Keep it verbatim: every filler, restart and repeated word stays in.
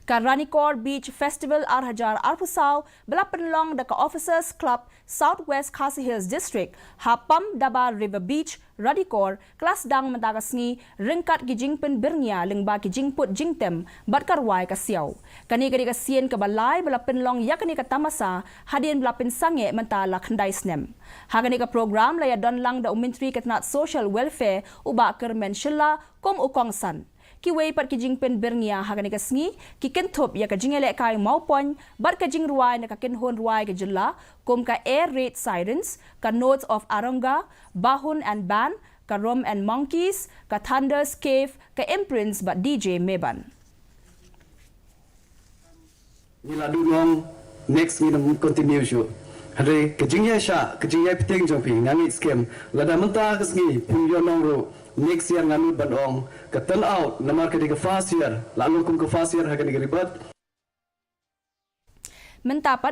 Ka Ranikor Beach Festival ar hajar arphew saw ba la pynlong da ka Officers Club South West Khasi Hills District ha Pamdaba River Beach, Ranikor, ka la sdang mynta ka sngi ryngkat ki jingpynbyrngia lyngba ki jingput jingtem bad ka rwai ka siaw. Kane ka dei ka sien kaba lai ba la pynlong ïa kane ka tamasa hadien ba la pynsangeh mynta la khyndai snem. Ha kane ka program la ïadon lang da u Myntri ka tnat Social Welfare u Bah Kyrmen Shylla kum u kongsan. Kiwei pat ki jingpynbyrngia ha kane ka sngi ki kynthup ïa ka jingïalehkai mawpoiñ bad ka jingrwai na ka kynhun rwai ka jylla kum ka Air Raid Sirens, ka Notes of Aronga, Bahun and Band, ka Rum and Monkeys, ka Thunder's Cave, ka Imprints bad D J Meban. Ngi la duh nong, next ngi nang continue shuh. Hynrei ka jingïaishah, ka jingïaipynteng jong phi nga ngeit skhem, lada mynta ka sngi phim ïoh nong ruh, next year nga nud ban ong ka turn out, namar ka dei ka first year, la long kum ka first year ha kane ka ri bad. Mynta pat